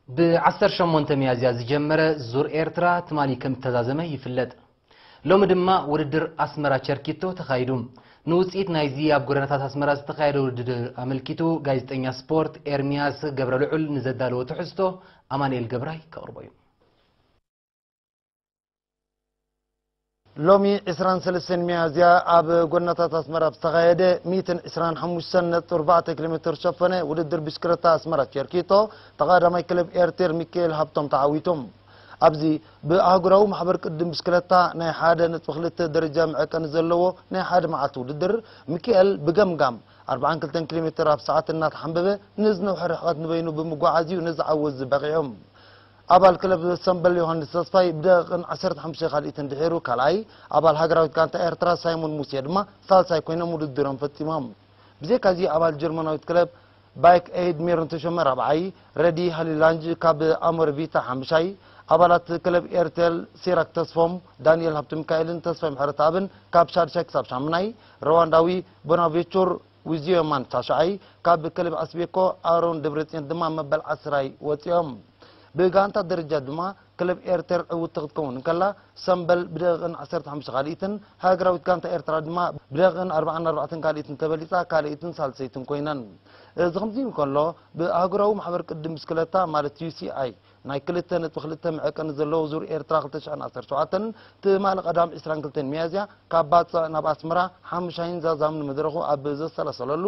ብ ዓሰርተ ሸሞንተ ሚያዝያ ዝጀመረ ዙር ኤርትራ ትማሊ ከም እተዛዘመ ይፍለጥ። ሎሚ ድማ ውድድር ኣስመራ ቸርኪቶ ተኻይዱ። ንውጽኢት ናይዚ ኣብ ጎደናታት ኣስመራ ዝተኻየደ ውድድር ኣመልኪቱ ጋዜጠኛ ስፖርት ኤርሚያስ ገብረልዑል ንዘዳለዎ ትሕዝቶ ኣማኑኤል ገብራይ ከቕርቦ እዩ። ሎሚ ዕስራን ሰለስተን ሚያዝያ ኣብ ጎደናታት ኣስመራ ብዝተኻየደ ሚእትን ዕስራን ሓሙሽተን ነጥቢ ኣርባዕተ ኪሎ ሜትር ዝሸፈነ ውድድር ብሽክለታ ኣስመራ ቸርኪቶ ተቐዳማይ ክለብ ኤርቴር ሚካኤል ሃብቶም ተዓዊቶም። ኣብዚ ብኣህጉራዊ ማሕበር ቅድም ብሽክለታ ናይ ሓደ ነጥቢ ክልተ ደረጃ መዐቀኒ ዘለዎ ናይ ሓደ መዓልቲ ውድድር፣ ሚካኤል ብገምጋም ኣርባዓን ክልተን ኪሎ ሜትር ኣብ ሰዓት እናተሓንበበ፣ ንዝነውሐ ርሕቐት ንበይኑ ብምጓዓዝ እዩ ነዚ ዓወት ዝበቂዑ። ኣባል ክለብ ሰምበል ዮሃንስ ተስፋይ ብደቂቕን ዓሰርተ ሓሙሽተ ካልኢትን ድሒሩ ካልኣይ፣ ኣባል ሃገራዊት ጋንታ ኤርትራ ሳይሞን ሙሴ ድማ ሳልሳይ ኮይኖም ውድድሮም ፈጺሞም። ብዘይካዚ ኣባል ጀርመናዊት ክለብ ባይክ ኤይድ ሜሮን ተሾመ ራብዓይ፣ ረዲ ሃሊላንጅ ካብ ኣሞረቢታ ሓምሻይ፣ ኣባላት ክለብ ኤርቴል ሲራክ ተስፎም፣ ዳንኤል ሃብተሚካኤልን ተስፋይ ምሕረተኣብን ካብ ሻድሻይ ክሳብ ሻምናይ፣ ሩዋንዳዊ ቦናቬቹር ዊዚዮማን ታሽዓይ፣ ካብ ክለብ ኣስቤኮ ኣሮን ደብረጽዮን ድማ መበል ዓስራይ ወጺኦም። ብጋንታ ደረጃ ድማ ክለብ ኤርቴር ዕውትቲ ክትከውን እንከላ፣ ሰምበል ብደቂቕን ዓሰርተ ሓሙሽተ ካልኢትን፣ ሃገራዊት ጋንታ ኤርትራ ድማ ብደቂቕን ኣርባዓን ኣርባዕተን ካልኢትን ተበሊጻ ካልኢትን ሳልሰይትን ኮይነን። እዚ ከምዚ እንከሎ፣ ብኣህጉራዊ ማሕበር ቅድም ብሽክለታ ማለት ዩ ሲ ኣይ ናይ ክልተ ነጥቢ ክልተ መዐቀኒ ዘለዎ ዙር ኤርትራ ክልተ ሽሕን ዓሰርተ ሸውዓተን ትማሊ ቀዳም ዕስራን ክልተን ሚያዝያ ካብ ባጽዕ ናብ ኣስመራ ሓምሻይን ዛዛምን መድረኹ ኣብ ዘሰላሰለሉ፣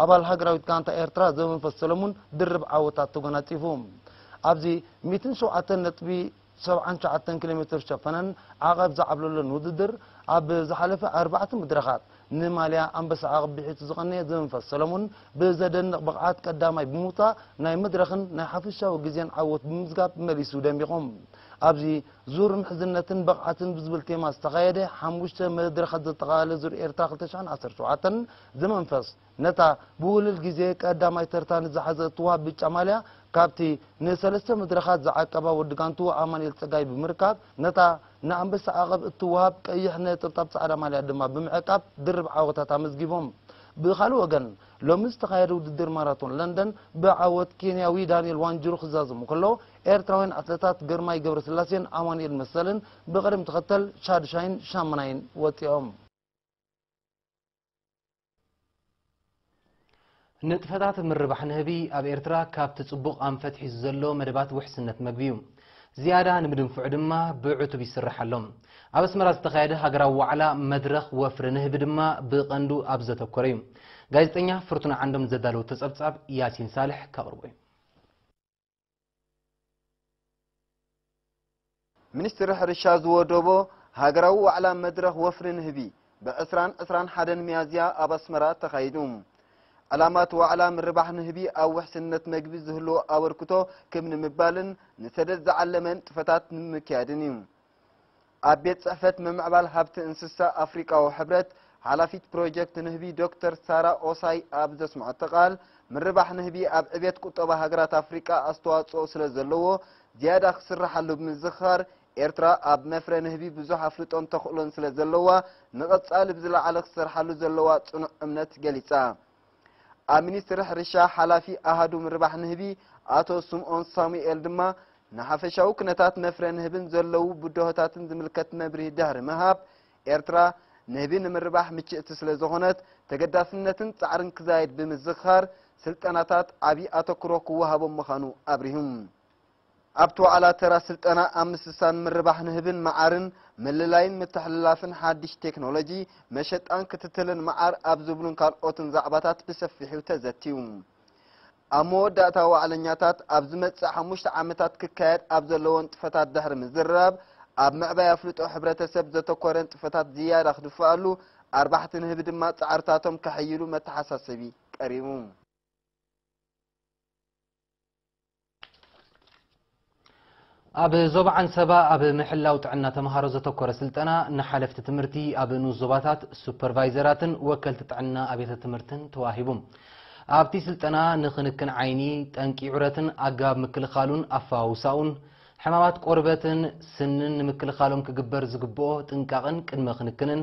ኣባል ሃገራዊት ጋንታ ኤርትራ ዘመንፈስ ሰለሙን ድርብ ዓወታት ተጎናጺፉ። ኣብዚ ሚእትን ሸውዓተን ነጥቢ ሰብዓን ትሽዓተን ኪሎ ሜትር ዝሸፈነን ዓቐብ ዝዓብለሎን ውድድር፣ ኣብ ዝሓለፈ ኣርባዕተ መድረኻት ንማልያ ኣንበሳ ዓቐብ ብሒቱ ዝቐነየ ዘመንፈስ ሰለሙን ብዘደንቕ ብቕዓት ቀዳማይ ብምውጻእ ናይ መድረኽን ናይ ሓፈሻዊ ግዜን ዓወት ብምምዝጋብ መሊሱ ደሚቑ። ኣብዚ ዙር ምሕዝነትን ብቕዓትን ብዝብል ቴማ ዝተኻየደ ሓሙሽተ መድረኻት ዘጠቓለለ ዙር ኤርትራ ክልተ ሽሕን ዓሰርተ ሸውዓተን ዘመንፈስ ነታ ብውህሉል ግዜ ቀዳማይ ተርታ ንዝሓዘ እትወሃብ ብጫ ማልያ፣ ካብቲ ንሰለስተ መድረኻት ዝዓቀባ ወዲ ጋንቱ ኣማኑኤል ጸጋይ ብምርካብ፣ ነታ ንኣንበሳ ዓቐብ እትወሃብ ቀይሕ ነጠብጣብ ጻዕዳ ማልያ ድማ ብምዕቃብ ድርብ ዓወታት ኣመዝጊቦም። ብኻልእ ወገን፣ ሎሚ ዝተኻየደ ውድድር ማራቶን ለንደን ብዓወት ኬንያዊ ዳንኤል ዋንጅሩ ክዛዘሙ ከሎ፣ ኤርትራውያን ኣትለታት ግርማይ ገብረስላሴን ኣማኑኤል መሰልን ብቕደም ተኸተል ሻድሻይን ሻምናይን ወጺኦም። ንጥፈታት ምርባሕ ንህቢ ኣብ ኤርትራ ካብቲ ጽቡቕ ኣንፈት ሒዙ ዘሎ መደባት ውሕስነት መግቢ እዩ። ዝያዳ ንምድንፍዑ ድማ ብዕቱብ ይስራሕ ኣሎ። ኣብ ኣስመራ ዝተኻየደ ሃገራዊ ዋዕላ መድረኽ ወፍሪ ንህቢ ድማ ብቐንዱ ኣብ ዘተኮረ እዩ። ጋዜጠኛ ፍርቱና ዓንዶም ዘዳለወቶ ጸብጻብ ያሲን ሳልሕ ከቕርቦ እዩ። ሚኒስትሪ ሕርሻ ዝወደቦ ሃገራዊ ዋዕላ መድረኽ ወፍሪ ንህቢ ብ ዕስራን ዕስራን ሓደን ሚያዝያ ኣብ ኣስመራ ተኻይዱ። ዕላማ እቲ ዋዕላ ምርባሕ ንህቢ ኣብ ውሕስነት መግቢ ዝህልዎ ኣበርክቶ ክብ ንምባልን ንሰደድ ዝዓለመ ንጥፈታት ንምክያድን እዩ። ኣብ ቤት ጽሕፈት ምምዕባል ሃብቲ እንስሳ ኣፍሪቃዊ ሕብረት ሓላፊት ፕሮጀክት ንህቢ ዶክተር ሳራ ኦሳይ ኣብ ዘስምዐቶ ቃል፣ ምርባሕ ንህቢ ኣብ ዕቤት ቁጠባ ሃገራት ኣፍሪቃ ኣስተዋጽኦ ስለ ዘለዎ ዝያዳ ክስርሓሉ ብምዝኽኻር፣ ኤርትራ ኣብ መፍረ ንህቢ ብዙሕ ኣፍልጦን ተኽእሎን ስለ ዘለዋ፣ ንቐጻሊ ብዝለዓለ ክትሰርሓሉ ዘለዋ ጽኑዕ እምነት ገሊጻ። ኣብ ሚኒስትሪ ሕርሻ ሓላፊ ኣሃዱ ምርባሕ ንህቢ ኣቶ ስምኦን ሳሙኤል ድማ፣ ንሓፈሻዊ ኩነታት መፍረ ንህብን ዘለዉ ብድሆታትን ዝምልከት መብርሂ ድሕሪ ምሃብ፣ ኤርትራ ንህቢ ንምርባሕ ምችእቲ ስለ ዝኾነት፣ ተገዳስነትን ጻዕርን ክዛየድ ብምዝኽኻር፣ ስልጠናታት ዓቢ ኣተኩሮ ክወሃቦም ምዃኑ ኣብሪሁ። ኣብቲ ዋዕላ ተራ ስልጠና ኣብ ምስሳን ምርባሕ ንህብን መዓርን፣ ምልላይን ምትሕልላፍን ሓድሽ ቴክኖሎጂ፣ መሸጣን ክትትልን መዓር ኣብ ዝብሉን ካልኦትን ዛዕባታት ብሰፊሑ ተዘትዩ። ኣብ መወዳእታ ዋዕለኛታት ኣብ ዝመጽእ ሓሙሽተ ዓመታት ክካየድ ኣብ ዘለዎ ንጥፈታት ድሕሪ ምዝርራብ፣ ኣብ ምዕባይ ኣፍልጦ ሕብረተሰብ ዘተኮረ ንጥፈታት ዝያዳ ክድፍኣሉ፣ ኣርባሕቲ ንህቢ ድማ ጻዕርታቶም ከሐይሉ መተሓሳሰቢ ቀሪቡ። ኣብ ዞባ ዓንሰባ ኣብ ምሕላው ጥዕና ተምሃሮ ዘተኮረ ስልጠና ንሓለፍቲ ትምህርቲ ኣብ ንኡስ ዞባታት፣ ሱፐርቫይዘራትን ወከልቲ ጥዕና ኣብያተ ትምህርትን ተዋሂቡ። ኣብቲ ስልጠና ንክንክን ዓይኒ፣ ጠንቂ ዑረትን ኣገባብ ምክልኻሉን ኣፈዋውሳኡን፣ ሕማማት ቆርበትን ስንን ንምክልኻሎም ክግበር ዝግብኦ ጥንቃቕን ቅድመ ክንክንን፣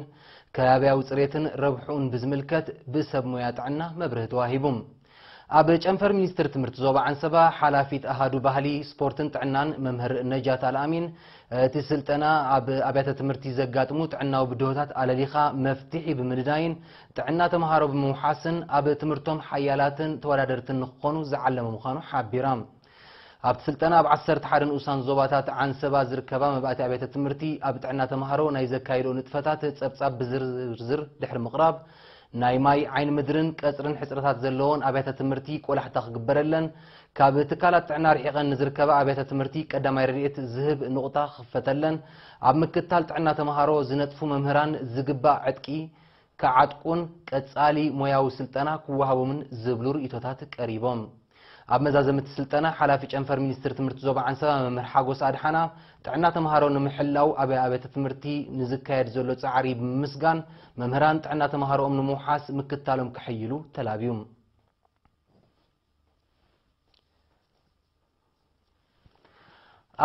ከባብያዊ ጽሬትን ረብሕኡን ብዝምልከት ብሰብ ሞያ ጥዕና መብርሂ ተዋሂቡ። ኣብ ጨንፈር ሚኒስትር ትምህርቲ ዞባ ዓንሰባ ሓላፊት ኣሃዱ ባህሊ፣ ስፖርትን ጥዕናን መምህር ነጃት ኣልኣሚን፣ እቲ ስልጠና ኣብ ኣብያተ ትምህርቲ ዘጋጥሙ ጥዕናዊ ብድሆታት ኣለሊኻ መፍትሒ ብምንዳይን ጥዕና ተምሃሮ ብምውሓስን ኣብ ትምህርቶም ሓያላትን ተወዳደርትን ንክኾኑ ዝዓለመ ምዃኑ ሓቢራ። ኣብቲ ስልጠና ኣብ ዓሰርተ ሓደ ንኡሳን ዞባታት ዓንሰባ ዝርከባ መባእቲ ኣብያተ ትምህርቲ ኣብ ጥዕና ተምሃሮ ናይ ዘካየድኦ ንጥፈታት ጸብጻብ ብዝርዝር ድሕሪ ምቕራብ፣ ናይ ማይ፣ ዓይኒ ምድርን ቀጽርን ሕጽረታት ዘለዎን ኣብያተ ትምህርቲ ቆላሕታ ክግበረለን፣ ካብ ትካላት ጥዕና ርሒቐን ንዝርከባ ኣብያተ ትምህርቲ ቀዳማይ ረድኤት ዝህብ ኑቕጣ ክኽፈተለን፣ ኣብ ምክትታል ጥዕና ተምሃሮ ዝነጥፉ መምህራን ዝግባእ ዕጥቂ ክዓጥቁን ቀጻሊ ሞያዊ ስልጠና ክወሃቦምን ዝብሉ ርእይቶታት ቀሪቦም። ኣብ መዛዘሚ እቲ ስልጠና፣ ሓላፊ ጨንፈር ሚኒስትሪ ትምህርቲ ዞባ ዓንሰባ መምህር ሓጎስ ኣድሓና፣ ጥዕና ተምሃሮ ንምሕላው ኣብ ኣብያተ ትምህርቲ ንዝካየድ ዘሎ ጻዕሪ ብምምስጋን፣ መምህራን ጥዕና ተምሃሮኦም ንምውሓስ ምክትታሎም ከሐይሉ ተላብዩ።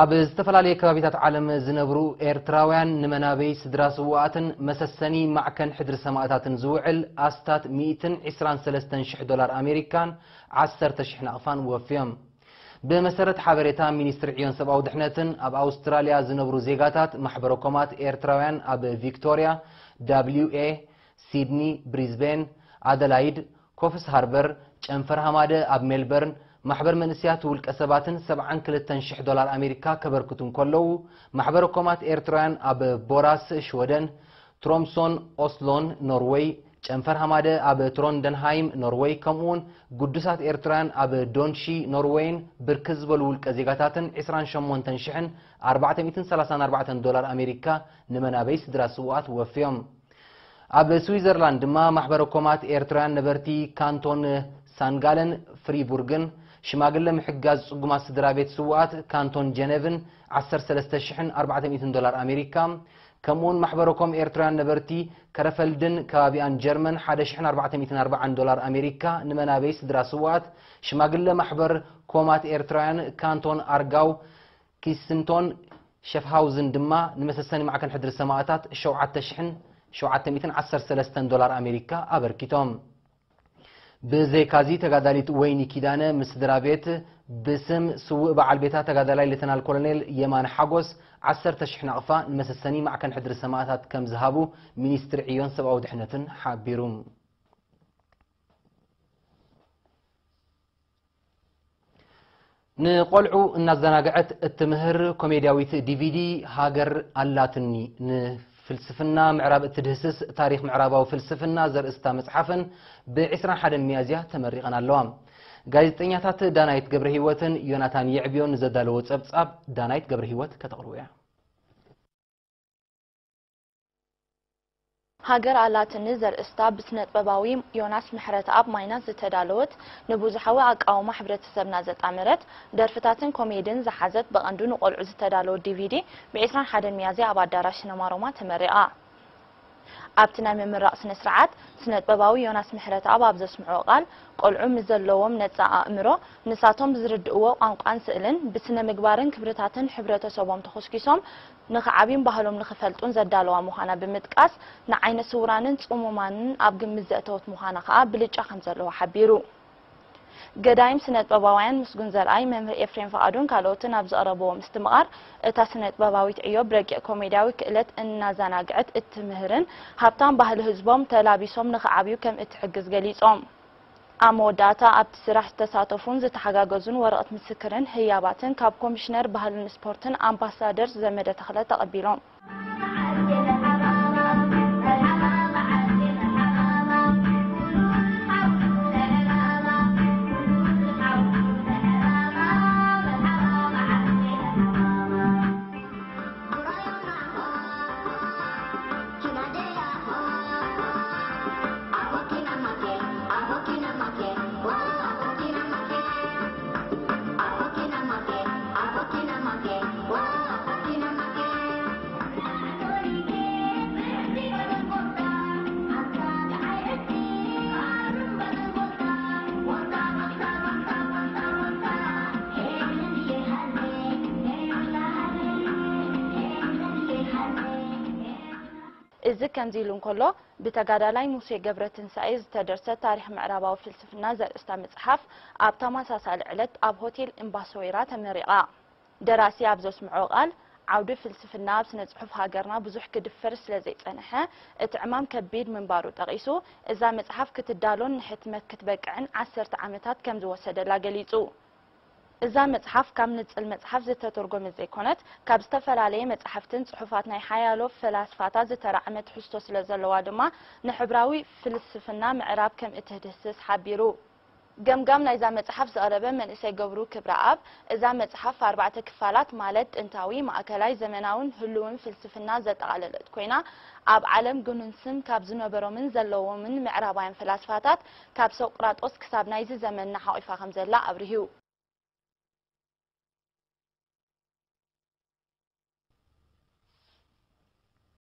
ኣብ ዝተፈላለየ ከባቢታት ዓለም ዝነብሩ ኤርትራውያን ንመናበይ ስድራ ስውኣትን መሰሰኒ ማዕከን ሕድሪ ሰማእታትን ዝውዕል ኣስታት ሚእትን ዕስራን ሰለስተን ሽሕ ዶላር ኣሜሪካን ዓሰርተ ሽሕ ናቕፋን ወፍዮም። ብመሰረት ሓበሬታ ሚኒስትሪ ዕዮን ሰብኣዊ ድሕነትን፣ ኣብ ኣውስትራልያ ዝነብሩ ዜጋታት ማሕበረ ኮማት ኤርትራውያን ኣብ ቪክቶርያ፣ ደብሊው ኤ፣ ሲድኒ፣ ብሪዝቤን፣ ኣደላይድ፣ ኮፍስ ሃርበር፣ ጨንፈር ሃማደ ኣብ ሜልበርን፣ ማሕበር መንእስያት ውልቀ ሰባትን ሰብዓን ክልተን ሽሕ ዶላር ኣሜሪካ ከበርክቱ እንከለዉ፣ ማሕበረ ኮማት ኤርትራውያን ኣብ ቦራስ ሽወደን፣ ትሮምሶን ኦስሎን ኖርወይ፣ ጨንፈር ሃማደ ኣብ ትሮንደንሃይም ኖርወይ፣ ከምኡውን ግዱሳት ኤርትራውያን ኣብ ዶንሺ ኖርወይን ብርክት ዝበሉ ውልቀ ዜጋታትን ዕስራን ሸሞንተን ሽሕን ኣርባዕተ ሚእትን ሰላሳን ኣርባዕተን ዶላር ኣሜሪካ ንመናበይ ስድራ ስውኣት ወፍዮም። ኣብ ስዊዘርላንድ ድማ ማሕበረ ኮማት ኤርትራውያን ነበርቲ ካንቶን ሳንጋለን ፍሪቡርግን፣ ሽማግለ ምሕጋዝ ጽጉማት ስድራ ቤት ስውኣት ካንቶን ጀነቭን ዓሰርተ ሰለስተ ሽሕን ኣርባዕተ ሚእትን ዶላር ኣሜሪካ፣ ከምኡውን ማሕበረ ኮም ኤርትራውያን ነበርቲ ከረፈልድን ከባቢኣን ጀርመን ሓደ ሽሕን ኣርባዕተ ሚእትን ኣርባዓን ዶላር ኣሜሪካ ንመናበይ ስድራ ስውኣት፣ ሽማግለ ማሕበር ኮማት ኤርትራውያን ካንቶን ኣርጋው ኪስንቶን ሸፍሃውዝን ድማ ንመሰሰኒ ማዕከን ሕድሪ ሰማእታት ሸውዓተ ሽሕን ሸውዓተ ሚእትን ዓሰርተ ሰለስተን ዶላር ኣሜሪካ ኣበርኪቶም። ብዘይካዚ ተጋዳሊት ወይኒ ኪዳነ ምስ ስድራ ቤት ብስም ስውእ በዓል ቤታ ተጋዳላይ ሌተናል ኮሎኔል የማነ ሓጎስ ዓሰርተ ሽሕ ናቕፋ ንመሰሰኒ ማዕከን ሕድሪ ሰማእታት ከም ዝሃቡ ሚኒስትሪ ዕዮን ሰብኣዊ ድሕነትን ሓቢሩ። ንቆልዑ እናዘናግዐት እትምህር ኮሜድያዊት ዲቪዲ ሃገር ኣላትኒ፣ ንፍልስፍና ምዕራብ እትድህስስ ታሪኽ ምዕራባዊ ፍልስፍና ዘርእስታ መጽሓፍን ብ ዕስራን ሓደን ሚያዝያ ተመሪቐን ኣለዋ። ጋዜጠኛታት ዳናይት ገብረ ህይወትን ዮናታን የዕብዮን ንዘዳለዎ ጸብጻብ ዳናይት ገብረ ህይወት ከተቕርቦ እያ። ሃገር ኣላትኒ ዘርእስታ ብስነጥበባዊ ዮናስ ምሕረተኣብ ማይናስ ዝተዳለወት፣ ንብዙሓዊ ኣቃውማ ሕብረተሰብና ዘጣመረት፣ ደርፍታትን ኮሜድን ዝሓዘት፣ ብቐንዱ ንቖልዑ ዝተዳለወት ዲቪዲ፣ ብ ዕስራን ሓደን ሚያዝያ ኣብ ኣዳራሽ ሲነማ ሮማ ተመሪቓ። ኣብቲ ናይ ምምራቕ ስነ ስርዓት፣ ስነጥበባዊ ዮናስ ምሕረተኣብ ኣብ ዘስምዖ ቃል፣ ቆልዑ ምስ ዘለዎም ነጻ ኣእምሮ፣ ንሳቶም ብዝርድእዎ ቋንቋን ስእልን፣ ብስነ ምግባርን ክብርታትን ሕብረተሰቦም ተኾስኲሶም፣ ንኽዓብዩን ባህሎም ንኽፈልጡን ዘዳለዋ ምዃና ብምጥቃስ፣ ንዓይነ ስውራንን ጽሙማንን ኣብ ግምት ዘእተወት ምዃና ከኣ ብልጫ ከም ዘለዎ ሓቢሩ። ገዳይም ስነጥበባውያን ምስጉን ዘርኣይ፣ መምህር ኤፍሬም ፍቓዱን ካልኦትን ኣብ ዘቕረብዎ ምስትምቓር፣ እታ ስነጥበባዊት ዕዮ ብረቂቕ ኮሜድያዊ ክእለት እናዘናግዐት እትምህርን ሃብታም ባህሊ ህዝቦም ተላቢሶም ንኽዓብዩ ከም እትሕግዝ ገሊጾም። ኣብ መወዳእታ ኣብቲ ስራሕ ዝተሳተፉን ዝተሓጋገዙን ወረቐት ምስክርን ህያባትን ካብ ኮሚሽነር ባህልን ስፖርትን ኣምባሳደር ዘመደ ተኽለ ተቐቢሎም። እዚ ከምዚ ኢሉ እንከሎ፣ ብተጋዳላይ ሙሴ ገብረትንሳኤ ዝተደርሰት ታሪኽ ምዕራባዊ ፍልስፍና ዘርእስታ መጽሓፍ ኣብ ተመሳሳሊ ዕለት ኣብ ሆቴል እምባሶይራ ተመሪቓ። ደራሲ ኣብ ዘስምዖ ቃል፣ ዓውዲ ፍልስፍና ኣብ ስነ ጽሑፍ ሃገርና ብዙሕ ክድፈር ስለ ዘይጸንሐ፣ እቲ ዕማም ከቢድ ምንባሩ ጠቒሱ፣ እዛ መጽሓፍ ክትዳሎን ንሕትመት ክትበቅዕን ዓሰርተ ዓመታት ከም ዝወሰደላ ገሊጹ። እዛ መጽሓፍ ካብ ንጽል መጽሓፍ ዝተተርጎመት ዘይኮነት፣ ካብ ዝተፈላለየ መጻሕፍትን ጽሑፋት ናይ ሓያሎ ፈላስፋታት ዝተራዕመ ትሕዝቶ ስለ ዘለዋ ድማ፣ ንሕብራዊ ፍልስፍና ምዕራብ ከም እትድህስስ ሓቢሩ። ገምጋም ናይዛ መጽሓፍ ዘቕረበ መንእሰይ ገብሩ ክብረኣብ፣ እዛ መጽሓፍ ኣርባዕተ ክፋላት፣ ማለት ጥንታዊ፣ ማእከላይ፣ ዘመናውን ህሉውን ፍልስፍና ዘጠቓለለት ኮይና፣ ኣብ ዓለም ግኑን ስም ካብ ዝነበሮምን ዘለዎምን ምዕራባውያን ፈላስፋታት፣ ካብ ሶቅራጦስ ክሳብ ናይዚ ዘመንና ሓቒፋ ከም ዘላ ኣብሪሁ።